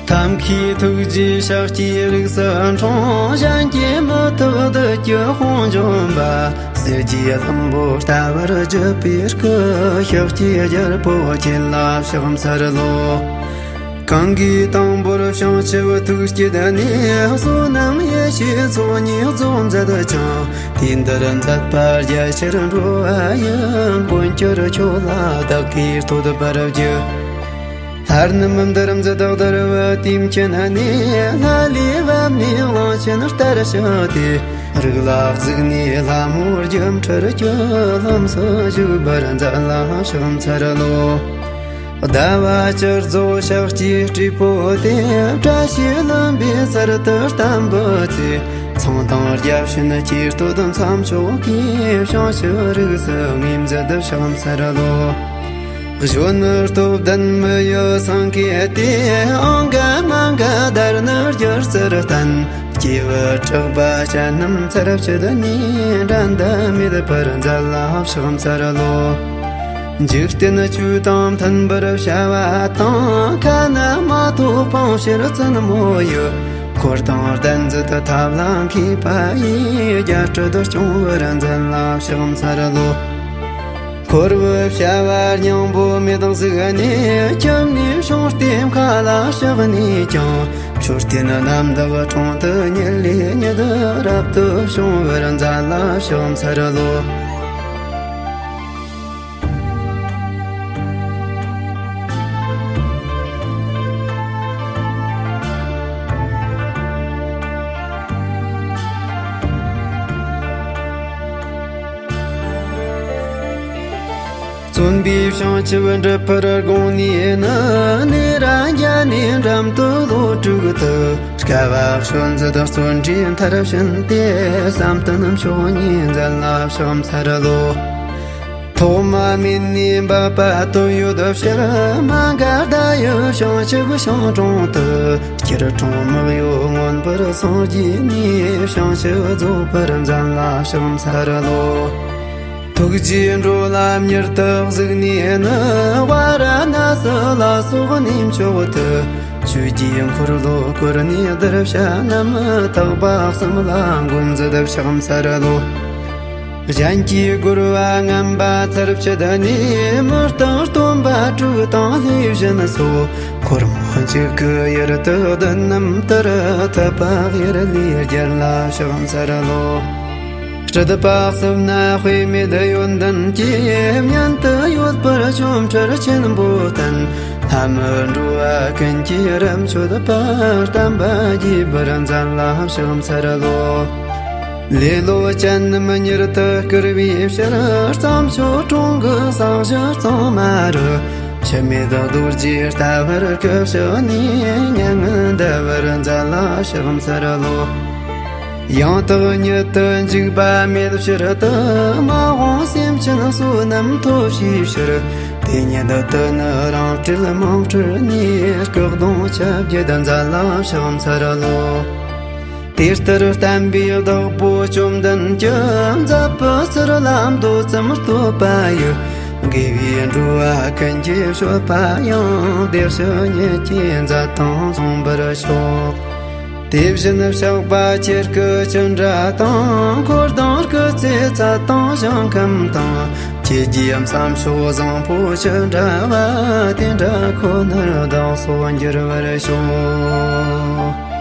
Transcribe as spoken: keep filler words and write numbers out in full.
ཐབས་མཁས་ཐུགས་རྗེའི་ཤཱཀྱའི་རིགས་སུ་འཁྲུངས། གཞན་གྱིས་མི་ཐུབ་བདུད་ཀྱི་དཔུང་འཇོམས་པ། གསེར་གྱི་ལྷུན་པོ་ལྟ་བུར་བརྗིད་པའི་སྐུ། ཤཱཀྱའི་རྒྱལ་པོ་ཁྱེད་ལ་ཕྱག་འཚལ་ལོ། གང་གིས་དང་པོར་བྱང་ཆུབ་ཐུགས་བསྐྱེད་ནས། བསོད་ནམས་ཡེ་ཤེས་ཚོགས་གཉིས་རྫོགས་མཛད་ཅིང་། དུས་འདིར་མཛད་པ་རྒྱ་ཆེར་འགྲོ་བ་ཡི། མངོན་གྱུར་ཆོས་ལ་བདག་གིས་བསྟོད་པར་བགྱི། ལྷ་རྣམས་འདིར་འཛིན་བདག་བདུད་རྩིའི་སྤྱན་ནས། ལྷ་ལས་བབས་ནས་གླང་ཆེན་ལྟར་ཕྱིན་ཏེ། རིགས་ལ་གཟིགས་ནས་ལྷ་མོ་སྒྱུ་འཕྲུལ་གྱི། ལམ་སྲོལ་བཞུགས་པར་མཛད་ལ་ཕྱག་འཚལ་ལོ། ཟླ་བ་བཅུ་རྫོགས་ཤཱཀྱའི་སྤྲེའུ་སྟེ། བཀྲ་ཤིས་ལྷུན་པོའི་ཚལ་དུ་བརྟན་པའི་ཚེ། ཚངས་དང་རྒྱལ་ཕྱིན་ཆོས་སྟོན་མཚམས་མཆོག་གིས། བྱང་ཆུབ་རིགས་སུ་ངོས་འཛིན་ཕྱག་འཚལ་ལོ། གཞོན་ནུ་སྟོབས་ལྡན་མི་ཡི་སེང་གེ་སྟེ། ཨང་ཀ་མ་ག་དྷརྨ་སྒྱུ་རྩལ་བསྟན། སྐྱེས་བུ་གྲགས་པ་ཅན་རྣམས་ཚར་བཅད་ནས། འགྲན་ཟླ་མེད་པར་མཛད་ལ་ཕྱག་འཚལ་ལོ། འཇིག་རྟེན་ཆོས་དང་མཐུན་པར་བྱ་བ་དང་། ཁ་ན་མ་ཐོ་སྤང་ཕྱིར་བཙུན་མོ་ཡི། འཁོར་དང་གདན་མཛད་ཐབས་ལ་མཁས་པ་ཡི། རྒྱ་གྲོལ་སྐྱོང་བར་མཛད་ལ་ཕྱག་འཚལ་ལོ། འཁོར་བའི་བྱ་བ་སྙིང་པོ་མེད་གཟིགས་ནས། ཁྱིམ་ནས་བྱུང་སྟེ་མཁའ་ལ་གཤེགས་ནས་ཀྱང་། མཆོད་རྟེན་རྣམ་དག་དྲུང་དུ་ཉིད་ལས་ཉིད། རབ་ཏུ་བྱུང་བར་མཛད་ལ་ཕྱག་འཚལ་ལོ། བརྩོན་པས་བྱང་ཆུབ་འགྲུབ་པར་དགོངས་ནས་ནི། ནཻ་རཉྫ་ནའི་འགྲམ་དུ་ལོ་དྲུག་ཏུ། དཀའ་བ་སྤྱོད་མཛད་བརྩོན་འགྲུས་མཐར་ཕྱིན་ཏེ། བསམ་གཏན་མཆོག་བརྙེས་མཛད་ལ་ཕྱག་འཚལ་ལོ། ཐོག་མ་མེད་ནས་འབད་པ་དོན་ཡོད་ཕྱིར། མ་ག་དྷ་ཡི་བྱང་ཆུབ་ཤིང་དྲུང་དུ། སྐྱིལ་ཀྲུང་མི་གཡོ་མངོན་པར་སངས་རྒྱས་ནས། བྱང་ཆུབ་རྫོགས་པར་མཛད་ལ་ཕྱག་འཚལ་ལོ། ཐུགས་རྗེའི་འགྲོ་ལམ་མྱུར་དུ་གཟིགས་ནས་ནི། ཝཱ་ར་ཎ་སི་ལ་སོགས་གནས་མཆོག་ཏུ། ཆོས་ཀྱི་འཁོར་ལོ་བསྐོར་ནས་གདུལ་བྱ་རྣམས། ཐེག་པ་གསུམ་ལ་མགོན་མཛད་ཕྱག་འཚལ་ལོ། གཞན་གྱིས་བསྐོར་བ་ངན་པ་ཚར་བཅད་ནས། མི་རྟག་སྟོན་པ་དྲུག་དང་ལྷས་བྱིན་སོགས། འཁོར་མོ་གཅིག་གི་ཡུལ་དུ་བདུད་རྣམས་ཐར། ཐུབ་པ་གཡེར་ལས་རྒྱལ་ལ་ཕྱག་འཚལ་ལོ། སྲིད་པ་གསུམ་ན་དཔེ་མེད་ཡོན་ཏན་གྱིས། མཉན་དུ་ཡོད་པར་ཆོ་འཕྲུལ་ཆེན་པོ་བསྟན། ལྷ་མི་འགྲོ་བ་ཀུན་གྱི་རབ་མཆོད་པ། བསྟན་པ་རྒྱས་པར་མཛད་ལ་ཕྱག་འཚལ་ལོ། ལེ་ལོ་ཅན་རྣམས་མྱུར་དུ་བསྐུལ་བའི་ཕྱིར། རྩྭ་མཆོག་གྲོང་གི་ས་གཞི་གཙང་མ་རུ། འཆི་མེད་རྡོ་རྗེ་ལྟ་བུར་སྐུ་ཞབས་ནས། མྱ་ངན་འདའ་བར་མཛད་ལ་ཕྱག་འཚལ་ལོ། ཡང་དག་ཉིད་དུ་འཇིགས་པ་མེད་ཕྱིར་དུ། མ་འོངས་སེམས་ཅན་བསོད་ནམས་ཐོབ་བྱའི་ཕྱིར། དེ་ཉིད་དུ་ནི་རང་གྲོལ་མིང་སྤྲུལ་ནས། སྐུ་གདུང་བཅོ་བརྒྱད་མཛད་ལ་ཕྱག་འཚལ་ལོ། དེ་ལྟར་བསྟན་པའི་བདག་པོ་བཅོམ་ལྡན་གྱི། མཛད་པའི་ཚུལ་ལ་མདོ་ཙམ་བསྟོད་པ་ཡི། དགེ་བའི་འགྲོ་བ་ཀུན་གྱི་སྤྱོད་པ་ཡང་། བདེ་གཤེགས་ཉིད་ཀྱིས་མཛད་དང་བཟུང་བར་ཤོག། དེ་བཞིན་གཤེགས་པ་ཆོས་སྐུ་ཅི་འདྲ་དང་། འཁོར་དང་སྐུ་ཚེ་ཚད་དང་ཞིང་ཁམས་དང་། ཆོས་ཀྱི་མཚམས་མཆོག་བཟང་པོ་ཅི་འདྲ་བ། དེ་འདྲ་ཁོ་ནར་བདག་སོགས་འགྱུར་བར་ཤོག།